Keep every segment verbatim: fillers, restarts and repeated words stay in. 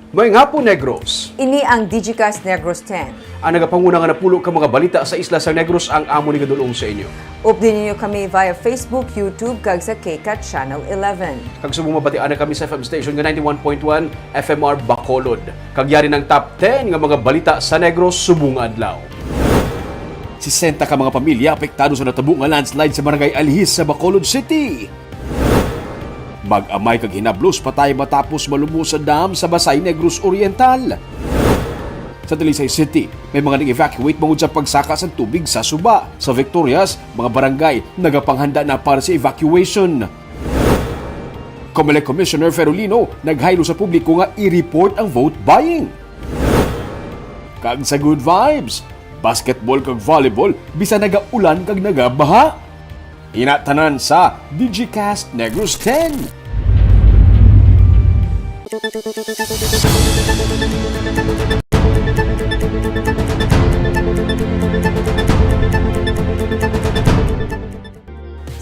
Maayong hapon, Negros. Ini ang Digicast Negros ten. Ang nagapanguna nga napulo ka mga balita sa isla sa Negros ang amo ni gadulong sa inyo. Update ninyo kami via Facebook, YouTube, kag sa K cat Channel eleven. Kag subong mabatian na kami sa F M station nga ninety-one point one F M R Bacolod. Kag yari ng top ten nga mga balita sa Negros subong adlaw. Sesenta ka mga pamilya apektado sa natabo nga landslide sa Barangay Alihis sa Bacolod City. Mag-amay kag hinablos patay matapos malumos sa dam sa Basay, Negros Oriental. Sa Talisay City, may mga nag-evacuate bangod sa pagsaka sa tubig sa suba. Sa Victorias, mga barangay nagapanghanda na para sa evacuation. Comelec Commissioner Ferolino naghaylo sa publiko nga i-report ang vote buying. Kag sa good vibes, basketball kag volleyball, bisan nagaulan kag nagabaha. Ina tanan sa Digicast Negros ten.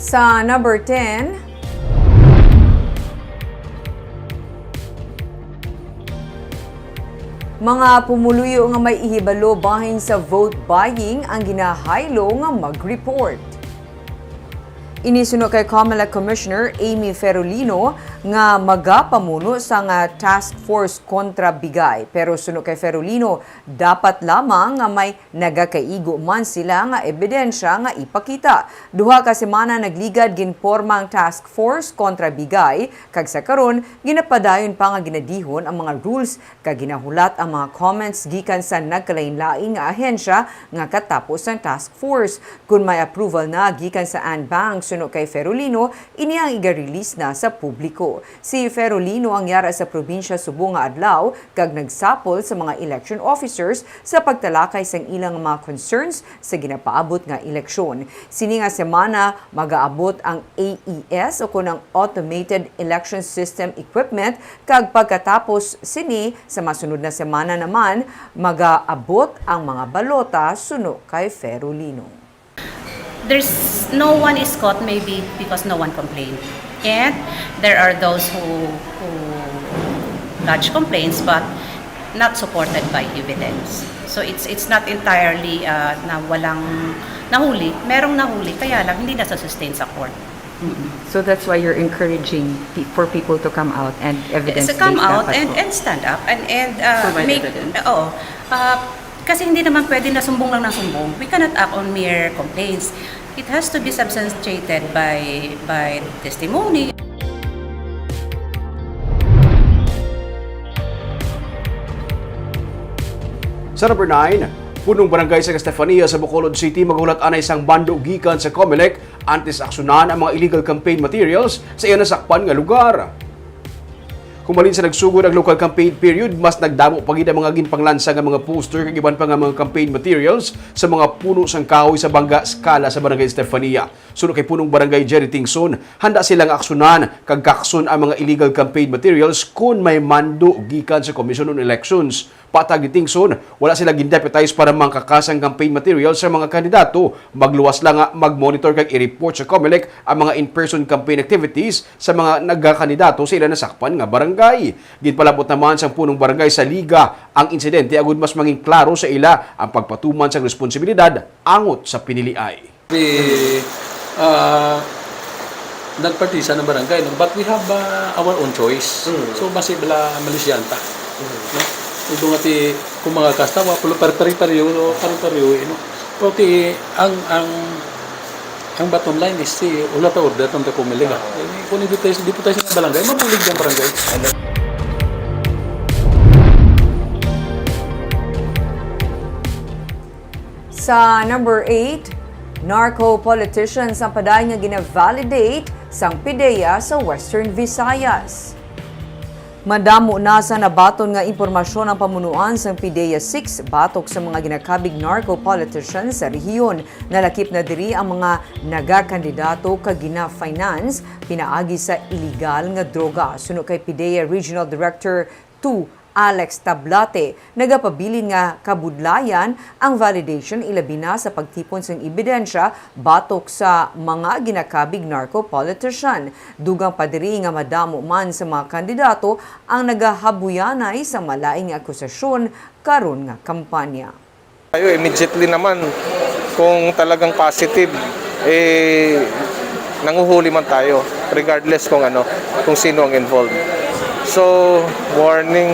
Sa number ten, mga pumuluyo nga may ihibalo bahin sa vote buying ang ginahaylo nga mag-report. Ini suno kay Comelec Commissioner Amy Ferolino nga magapamuno sang task force kontra bigay. Pero suno kay Ferolino, dapat lamang nga may nagakaigo man sila nga ebidensya nga ipakita. Duha ka semana nagligad, ginporma ang task force kontra bigay, kag sa karon, ginapadayon pa nga ginadihon ang mga rules kag ginahulat ang mga comments gikan sa nagkalainlain nga ahensya nga katapos ang task force. Kon may approval na gikan sa Anne Bank, suno kay Ferolino, ini ang iga-release na sa publiko. Si Ferolino ang yara sa probinsya subong nga adlaw kag nagsapol sa mga election officers sa pagtalakay sang ilang mga concerns sa ginapaabot nga eleksyon. Sini nga semana, magaabot ang A E S o kon ang Automated Election System Equipment, kag pagkatapos sini, sa masunod na semana naman, magaabot ang mga balota, suno kay Ferolino. There's no one is caught, maybe because no one complained. And there are those who, who lodge complaints but not supported by evidence. So it's, it's not entirely, uh, na walang nahuli. Merong nahuli, kaya lang hindi nasa-sustain sa court. So that's why you're encouraging pe-, for people to come out and evidence-based dapat po. Yes, come out and, and stand up and, and, uh, make, oo. Uh, kasi hindi naman pwede na sumbong lang ng sumbong. We cannot act on mere complaints. It has to be substantiated by, by testimony. Sa number nine, punong barangay sa Estefania sa Bacolod City magahulat anay sang mando gikan sa Comelec antes aksyonan ang mga illegal campaign materials sa iya nasakpan nga lugar. Kung balhin sa nagsugod ang local campaign period, mas nagdamo pa gid ang mga ginpanglansa nga mga poster kag iban pa nga mga campaign materials sa mga puno sang kahoy sa bangga sa kala sa Barangay Estefania. Suno kay Punong Barangay Jerry Tingson, handa sila nga aksyonan kag kakson ang mga illegal campaign materials kon may mando gikan sa Commission on Elections. Patag ni Tingson, wala sila gindeputize para mangkakas sang campaign materials sa mga kandidato. Magluwas lang nga mag-monitor kag i-report sa Comelec ang mga in-person campaign activities sa mga nagakandidato sa ila nasakpan nga barangay. Ginpalabot naman sang punong barangay sa Liga ang insidente agud mas mangin klaro sa ila ang pagpatuman sang responsibilidad angot sa piniliay. The, ah, nagpartisa ng barangay, no? But we have, ah, our own choice. Mm. So, basi bala malisyan ta. Mm. No? Although nga ti, kung mga kastawa, pulo pare-pareho, pare-pareho, eh, no? Pero ti, ang, ang, ang bottom line is ti, wala ta order ng Comelec, ah. Oo. Eh, kung deputize, deputize ng barangay, mabulig ng barangay. Sa number eight, narco politicians ang padayon nga gina-validate sang PDEA sa Western Visayas. Madamo na sa nabaton nga impormasyon ang pamunuan sang PDEA six batok sa mga ginakabig narco politicians sa rehiyon. Nalakip na diri ang mga nagakandidato kag gina-finance pinaagi sa iligal nga droga. Suno kay PDEA Regional Director two Alex Tablate, nagapabilin nga kabudlayan ang validation, ilabi na sa pagtipon sang ebidensya batok sa mga ginakabig narco politician. Dugang pa diri nga madamo man sa mga kandidato ang nagahabuyanay sa malain nga akusasyon karon nga kampanya. Tayo immediately naman, kung talagang positive, eh, nanguhuli man tayo, regardless kung ano, kung sino ang involved. So, warning,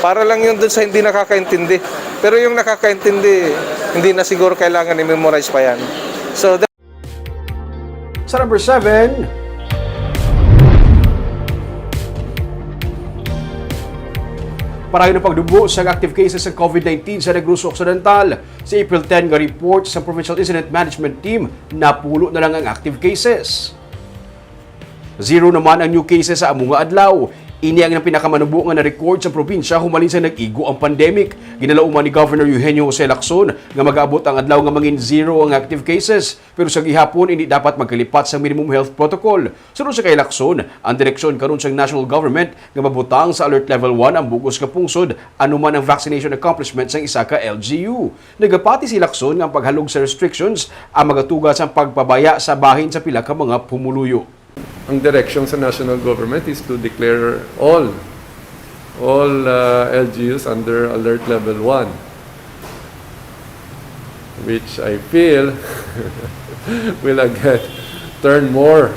para lang yun dun sa hindi nakakaintindi. Pero yung nakakaintindi, hindi na siguro kailangan i-memorize pa yan. So, Sa number seven, parayon ang pagdubo sa active cases sa COVID nineteen sa Negros Occidental. Sa April ten nga report sa Provincial Incident Management Team, napulo na lang ang active cases. Zero naman ang new cases sa amo nga adlaw. Ini ang pinakamanubo nga na-record sa probinsya humalin sa nag-igo ang pandemic. Ginalauman ni Governor Eugenio Jose Lacson nga mag-abot ang adlaw nga mangin zero ang active cases. Pero sa gihapon, hindi dapat magkalipat sa minimum health protocol. Sunod sa kay Lacson, ang direksyon karon sang national government nga mabutang sa Alert Level one ang bugos nga pungsod, ano man ang vaccination accomplishment sang isa ka L G U. Nagapati si Lacson nga ang paghalog sa restrictions ang magatuga sang pagpabaya sa bahin sa pila ka mga pumuluyo. Ang direksyon sa national government is to declare all all uh, L G Us under Alert Level one, which I feel will again turn more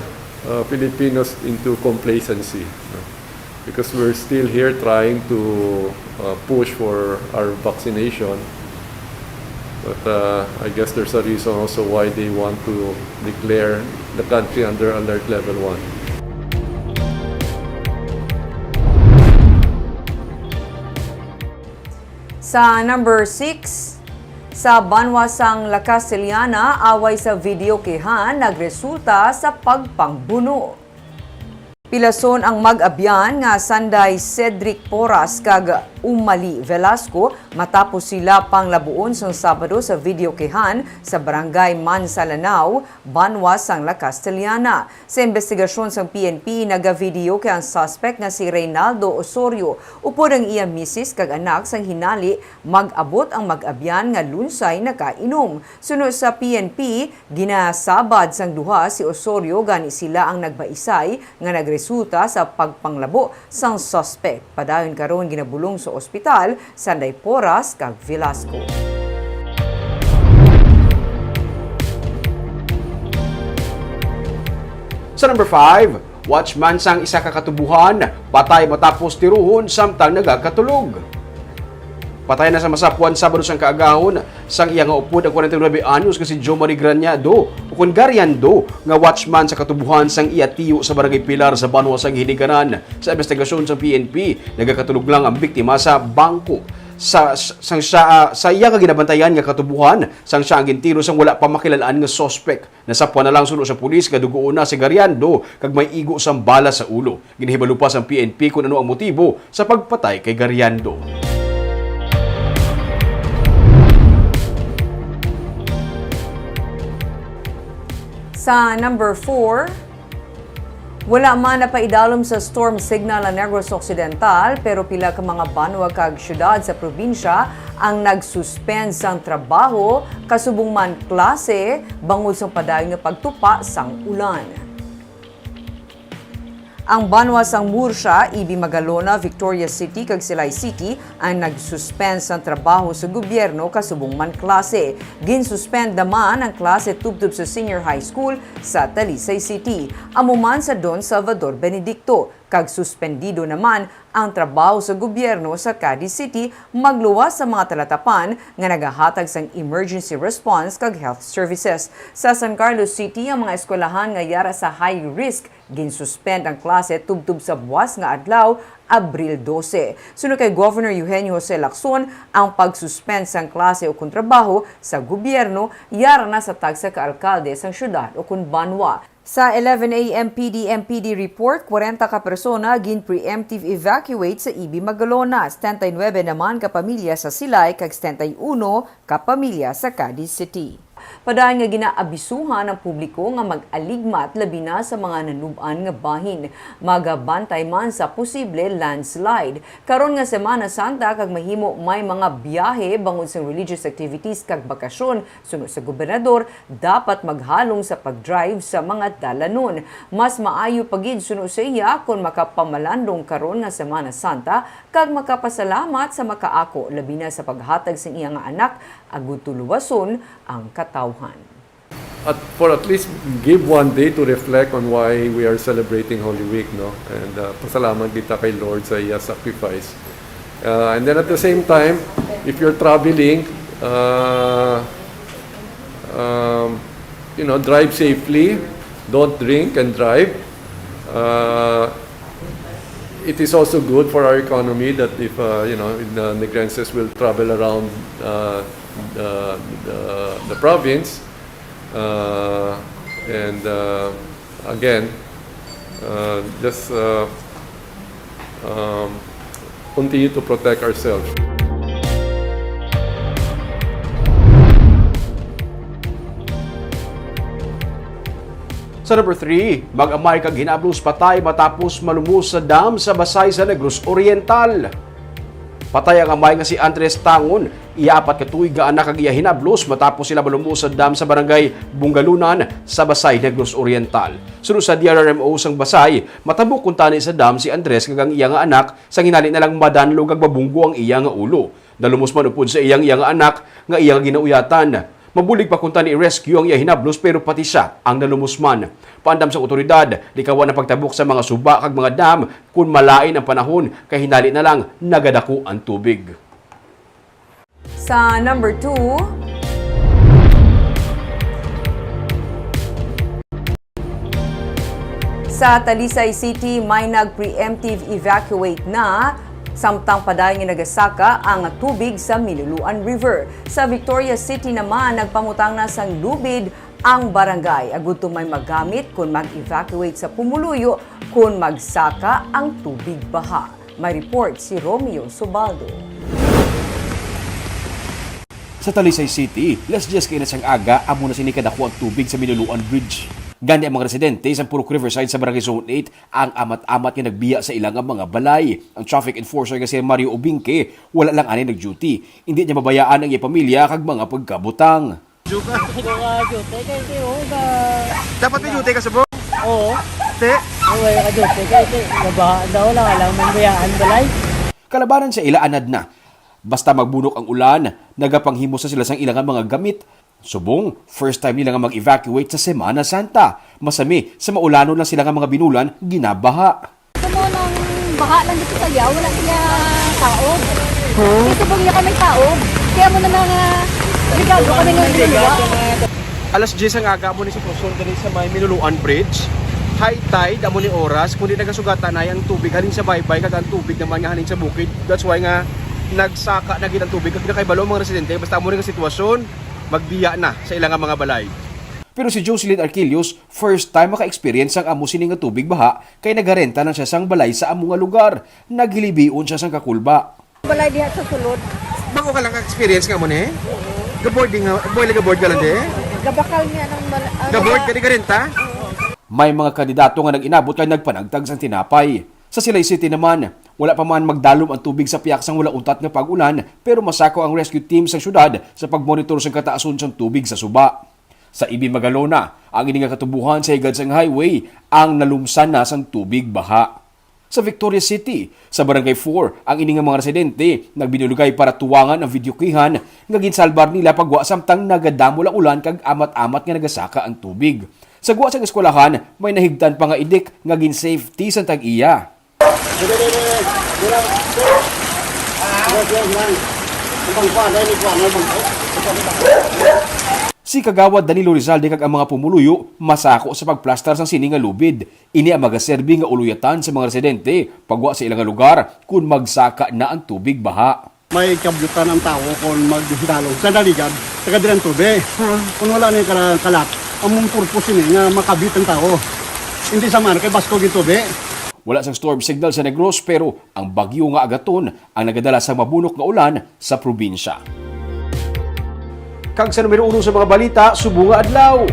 uh, Filipinos into complacency, no? Because we're still here trying to uh, push for our vaccination. But uh, I guess there's a reason also why they want to declare the country under Alert Level one. Sa number six, sa banwa sang La Castellana, away sa videokehan nagresulta sa pagpangbuno. Pilason ang mag-abyan nga sanday Cedric Porras kag Umali Velasco matapos sila panglabuon sang Sabado sa videokehan sa Barangay Mansalanao, banwa sang La Castellana. Sa imbestigasyon sang P N P, nagavideoke ang suspect nga si Reynaldo Osorio upod ang iya misis kag anak, sang hinali mag-abot ang mag-abyan nga lunsay nakainom. Suno sa P N P, ginasabad sang duha si Osorio, gani sila ang nagbaisay nga nagresulta sa pagpanglabo sang suspect. Padayon karon ginabulong sa ospital sanday Porras kag Velasco. Sa number five, watchman sang isa ka katubuhan patay matapos tiruhon samtang nagakatulog. Patay na sa masapwan Sabado sang kaagahon sang iya nga upod ang forty-nine anyos nga si Jomari Graniado, ukon Gariando, nga watchman sa katubuhan sang iya tiyo sa Barangay Pilar sa banwa sang Hinigaran. Sa investigasyon sang P N P, nagakatulog lang ang biktima sa bangko sa, sang siya, ah, sa iya nga ginabantayan nga katubuhan sang siya ang gintiro sang wala pa makilal-an nga suspek. Nasapwan na lang suno sa pulis nga dugoon na si Gariando kag may igo sang bala sa ulo. Ginahibalo pa sang P N P kon ano ang motibo sa pagpatay kay Gariando. Sa number four, wala man napaidalom sa storm signal ang Negros Occidental, pero pila ka mga banwa kag syudad sa probinsya ang nag-suspend sang trabaho, kasubong man klase, bangod sang padayon nga pagtupa sang ulan. Ang banwa sang Murcia, Ibi Magalona, Victoria City, kag Silay City ang nag-suspend sang trabaho sa gobyerno kasubong man klase. Gin-suspend naman ang klase tubtob sa senior high school sa Talisay City, amo man sa Don Salvador Benedicto, kag suspendido naman ang trabaho sa gobyerno sa Cadiz City magluwas sa mga talatapan nga nagahatag sang emergency response kag health services. Sa San Carlos City, ang mga eskwelahan nga yara sa high risk ginsuspend ang klase tubtob sa buwas nga adlaw, Abril dose. Suno kay Governor Eugenio Jose Lacson, ang pag-suspend sang klase ukon trabaho sa gobyerno yara na sa tagsa ka alkalde sang syudad ukon banwa. Sa eleven A M P D M P D report, kwarenta ka persona gin preemptive evacuate sa Ibi Magalona, setenta y nuebe naman ka pamilya sa Silay kag setenta y uno ka pamilya sa Cadiz City. Padayon nga ginaabisuhan ang publiko nga mag-aligmat, labi na sa mga nanub-an nga bahin, magabantay man sa posible landslide. Karon nga Semana Santa kag mahimo may mga biyahe bangod sang religious activities kag bakasyon, suno sa gobernador, dapat maghalong sa pag-drive sa mga dalanon. Mas maayo pa gid, suno sa iya, kon makapamalandong karon nga Semana Santa kag makapasalamat sa makaako, labi na sa paghatag sing iya nga anak, agud tuluwason ang katawhan. At for at least give one day to reflect on why we are celebrating Holy Week, no? And uh, pasalamat kita kay Lord sa iya sacrifice. Uh, and then at the same time, if you're traveling, uh, um, you know, drive safely, don't drink and drive. Uh, it is also good for our economy that if uh, you know, the Negrenses will travel around uh, the, the, the province, uh, and uh, again, uh, just uh, um, continue to protect ourselves. Sa number three, mag-amay kag hinablos patay matapos malumos sa dam sa Basay sa Negros Oriental. Patay ang amay nga si Andres Tangon. Iya apat ka tuig nga anak ang iya hinablos matapos sila malumos sa dam sa barangay Bunggalunan sa Basay, Negros Oriental. Suno sa D R R M O sang Basay, matabok kuntani sa dam si Andres kag ang iya nga anak, sang hinali na lang madanlog kag mabunggo ang iya nga ulo. Nalumos man upod sa iyang iya nga anak nga iya nga ginauyatan. Mabulig pa kuntani i-rescue ang iya hinablos, pero pati sia ang nalumos man. Paandam sang awtoridad, likawan ang pagtabok sa mga suba kag mga dam kon malain ang panahon, kay hinali na lang nagadako ang tubig. Sa number two, sa Talisay City, may nag-preemptive evacuate na, samtang padayon nga nagasaka ang tubig sa Minuluan River. Sa Victoria City naman, nagpamutang na sang lubid ang barangay, agud to may magamit kon mag-evacuate sa pumuluyo kon magsaka ang tubig baha. May report si Romeo Subaldo. Sa Talisay City, las diyes kaina sang aga, amo na sini kadako ang tubig sa Minuluan Bridge. Gani ang mga residente sa Purok Riverside sa Barangay Zone eight ang amat-amat nga nagbiya sa ila nga mga balay. Ang traffic enforcer nga si Mario Ubingke, wala lang ani nag-duty. Hindi niya mabayaan ang iya pamilya kag mga pagkabutang. Joke ka. Hindi ko ka-duty kay si Huga. Dapat may duty ka subong? Oo. Te, Ang wala ka-duty kay si nabaha daw lang alang mambiyaan balay. Kalabanan sa ila anad na. Basta magbunok ang ulan, nagapanghimo sa sila sang ila nga mga gamit. Subong, first time nila nga mag-evacuate sa Semana Santa. Masami, sa maulanon lang sila nga mga binulan, ginabaha. Kamo nang baha lang dito sa iya, wala sila taob. Kay subong niya kami taob. Kaya mo na nga, regalo kami ng ginagawa. Alas diyes ang aga mo ni sitwasyon diri sa may Minuluan Bridge. High tide amo ni oras, kundi nagasugatan na ang tubig halin sa baybay kag ang tubig naman nga halin sa bukid. That's why nga nagsaka na gid ang tubig. Kag nakahibalo ang mga residente, basta amo ni nga sitwasyon, magbiya na sa ilang mga balay. Pero si Jocelyn Arquillos, first time maka-experience sang amo sini nga tubig baha, kay nagarenta lang siya sang balay sa amo nga lugar. Naghilibion siya sang kakulba. Balay diha sa sulod. Bag-o ka lang experience nga mo ni? Gaboard di nga, boy, gaboard ka lang di? Gabakal niya ng mal- ang Gaboard mga- ka di garenta? May mga kandidato nga nag-inabot kag nagpanagtag sang tinapay. Sa Silay City naman, wala pa man magdalom ang tubig sa piyak sang wala untat nga pag-ulan, pero masako ang rescue team sa syudad sa pagmonitor sang kataason sang tubig sa suba. Sa Ibi Magalona, ang ini nga katubuhan sa higad sang highway ang nalumsan na sang tubig baha. Sa Victoria City, sa Barangay four, ang ini nga mga residente nagbinulugay para tuwangan ang videokehan nga ginsalbar nila pagwa samtang nagadamo lang ulan kag amat-amat nga nagasaka ang tubig. Sa gwa sang eskwelahan, may nahigtan pa nga idik nga gin-safety sang tag-iya. Si Kagawad Danilo Rizalde kag ang mga pumuluyo masako sa pagplastar sang sini nga lubid. Ini ang magaserbi nga uluyatan sa mga residente pagwa sa ila nga lugar kon magsaka na ang tubig baha. May kabutan ang tawo kon magdalog sa daligad, taga diri ang tubig. Kung wala na yung kala- kalat, ang mong purpose ini nga makabit ang tawo. Hindi sa man, kay baskog yung tubig. Wala sang storm signal sa Negros, pero ang bagyo nga agaton ang nagadala sa mabunok nga ulan sa probinsya. Kag sa numero uno sa mga balita subong nga adlaw,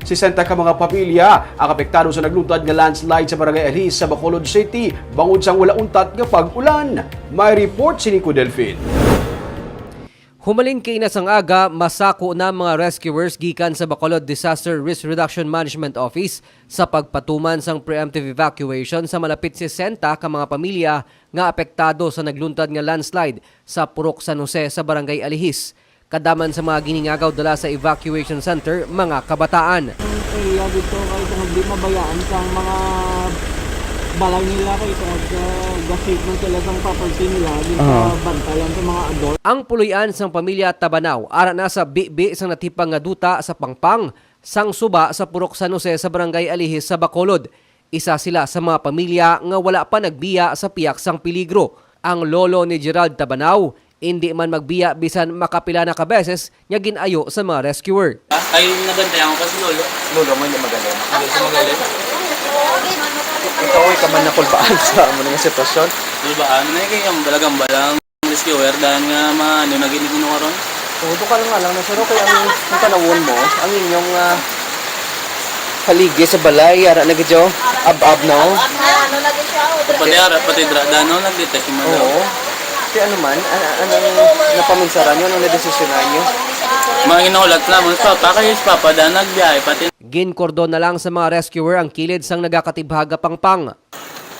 sesenta ka mga pamilya ang apektado sa nagluntad nga landslide sa Barangay Alhis sa Bacolod City bangod sang wala untat nga pag-ulan. May report si Nico Delfin. Humalin kaina sang aga, masako na ang mga rescuers gikan sa Bacolod Disaster Risk Reduction Management Office sa pagpatuman sang preemptive evacuation sa malapit sesenta ka mga pamilya nga apektado sa nagluntad nga landslide sa Purok San Jose sa Barangay Alihis. Kadam man sa mga ginhingagaw dala sa evacuation center, mga kabataan. Ang area dito, kay kung di mabayaan sa mga balay nila, kay kung, uh, ga-save man sila sa property nila, di sa Ah. bantayan sa mga adult. Ang puloy-an sang pamilya Tabanaw ara na sa bibi sang natipang nga duta sa Pangpang, sang suba sa Purok San Jose sa Barangay Alihis sa Bacolod. Isa sila sa mga pamilya nga wala pa nagbiya sa piyak sang peligro. Ang lolo ni Gerald Tabanaw, indi man magbiya bisan makapila na ka beses nga gin-ayo sa mga rescuer. Ah, ay, nabantayan ko pa si lolo. Lolo mo hindi magaling? Hindi siya magaling? Ikaw ay kaman nakulbaan sa amo nga sitwasyon? Kulbaan, may kay ang balagang balang. Rescuer, daan nga ma-, ano, naginigino karon? Oo, duka lang nga lang na, sir. Okay, ang, ang tanawon mo, ang inyong, ah, haligi sa balay, ara na gid, oh. Ab-ab na, oh. Ano lagi siya, oh, Pati ara, pati dra, daan, oh, nag-detect yung mga Oo. Kaya ano man, an-, an-, anong napaminsaran nyo? Anong nadesisyonan nyo? Mga inulat lang, mga papa, kayo si papa, daan nagbiyahe, pati Ginkordon na lang sa mga rescuer ang kilid sang nagakatibhag nga pangpang.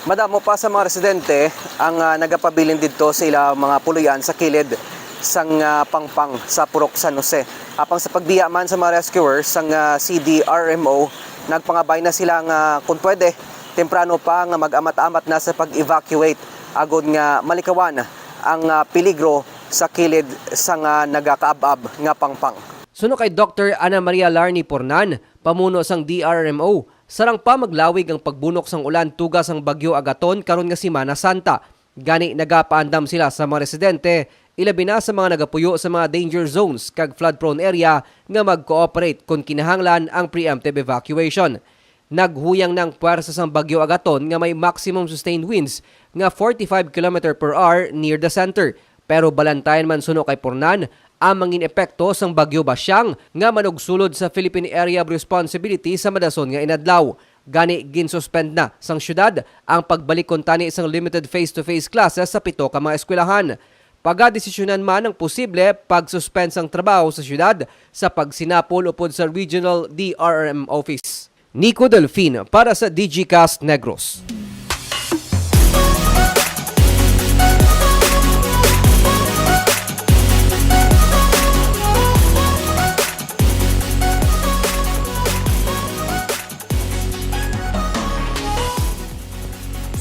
Madamo pa sa mga residente ang, ah, nagapabilin didto sa ila mga puloy-an sa kilid sang, ah, pangpang sa Purok San Jose. Apang sa pagbiya man sa mga rescuer sang, ah, C D R M O, nagpangabay na sila nga, kung pwede, temprano pa nga mag-amat-amat na sa pag-evacuate agod nga malikawan ang, ah, peligro sa kilid sang, ah, nagakaab-ab nga pangpang. Suno kay Doktor Ana Maria Larny Pornan, pamuno sang D R M O, sarang pa maglawig ang pagbunok sang ulan tuga sang Bagyo Agaton karon nga Semana Santa. Gani, nagapaandam sila sa mga residente, ilabi na sa mga nagapuyo sa mga danger zones kag flood-prone area, nga mag-cooperate kon kinahanglan ang preemptive evacuation. Naghuyang na ang puwersa sang Bagyo Agaton nga may maximum sustained winds nga forty-five kilometer per hour near the center. Pero balantayan man, suno kay Pornan, ang mangin epekto sang Bagyo Basyang nga manugsulod sa Philippine Area of Responsibility sa madason nga inadlaw. Gani, ginsuspend na sang syudad ang pagbalik kuntani sang limited face-to-face classes sa pito ka mga eskwelahan. Pagadesisyonan man ang posible pag-suspend sang trabaho sa syudad sa pagsinapol upod sa Regional D R M Office. Nico Delfin para sa Digicast Negros.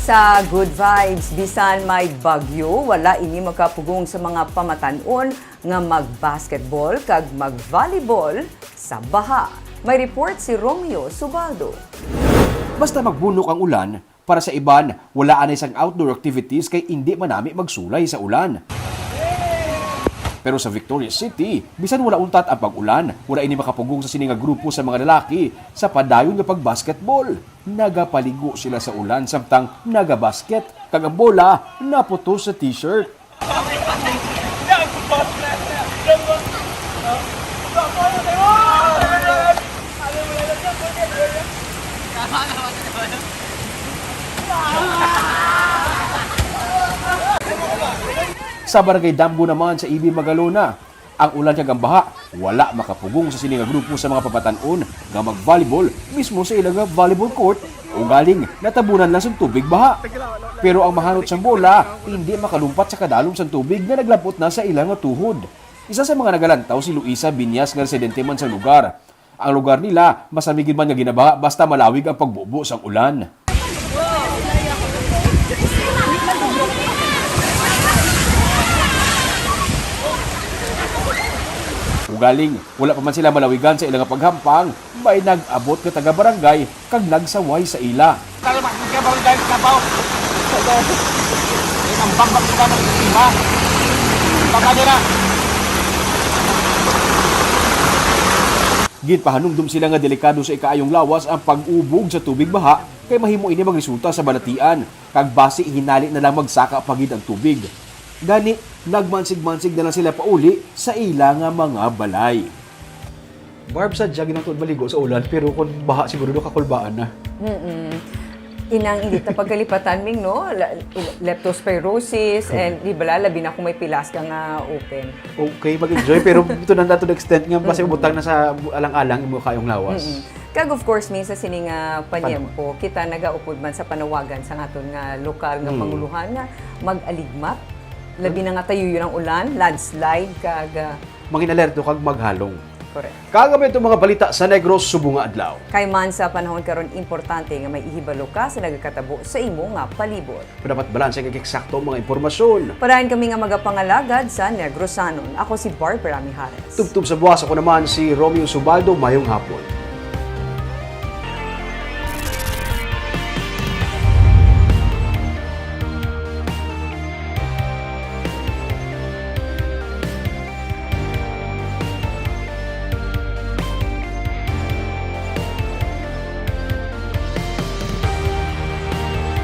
Sa Good Vibes, bisan may bagyo, wala ini makapugong sa mga pamatan-on nga mag-basketball kag mag-volleyball sa baha. May report si Romeo Subaldo. Basta magbunok ang ulan, para sa iban, wala anay sang outdoor activities kay indi man nami magsulay sa ulan. Pero sa Victorias City, bisan wala untat ang pag-ulan, wala ini makapugong sa sini nga grupo sa mga lalaki sa padayon nga pag-basketball. Nagapaligo sila sa ulan samtang nagabasket, kag ang bola naputos sa t-shirt. Sa Barangay Dambo naman sa E B Magalona, ang ulan kag ang baha wala makapugong sa sini nga grupo sa mga pamatan-on nga mag-volleyball mismo sa ila nga volleyball court, ugaling natabunan lang sang tubig baha. Pero ang mahanot sang bola hindi makalumpat sa kadalom sang tubig nga naglabot na sa ila nga tuhod. Isa sa mga nagalantaw si Luisa Binyas nga residente man sa lugar. Ang lugar nila, masami gid man nga ginabaha basta malawig ang pagbubo sang ulan. Ugaling, wala pa man sila malawigan sa ilang paghampang, may nag-abot nga taga-barangay kag nagsaway sa ila. Taga-barangay Kabaw. Ang bambang sila ng iba. Baka nila. Ginpahanumdom sila nga delikado sa ikaayong lawas ang pag-ubog sa tubig baha, kay mahimo ini magresulta sa balatian, kag basi hinali na lang magsaka pa gid ang tubig. Gani, nagmansig-mansig na lang sila pauli sa ila nga mga balay. Barb, sadya gid ang tuod maligo sa ulan, pero kung baha siguro do kakulbaan na. Mm-mm. Inang init na pagkalipatan, Ming, no? La- il- leptospirosis, and di ba, labi na kung may pilas ka nga open. Okay, mag-enjoy, pero ito na nato the extent nga basi Mm-mm. butang na sa bu- alang-alang imo kaayong lawas. Mm-mm. Kag of course, Ming, sa sini nga panyempo, kita nagaupod man sa panawagan sa aton nga lokal nga Mm. panguluhan nga mag-aligmat. Labi na nga tayuyon ang ulan, landslide, kag, ah, Mangin alerto kag maghalong. Correct. Kag amo ito mga balita sa Negros subong nga adlaw. Kay man sa panahon karon, importante nga may ihibalo ka sa nagakatabo sa imo nga palibot. Dapat balanse kag eksakto ang mga impormasyon. Padayon kami nga magapangalagad sa Negrosanon. Ako si Barbara Mijares. Tubtob sa buwas, ako naman si Romeo Subaldo. Mayong hapon.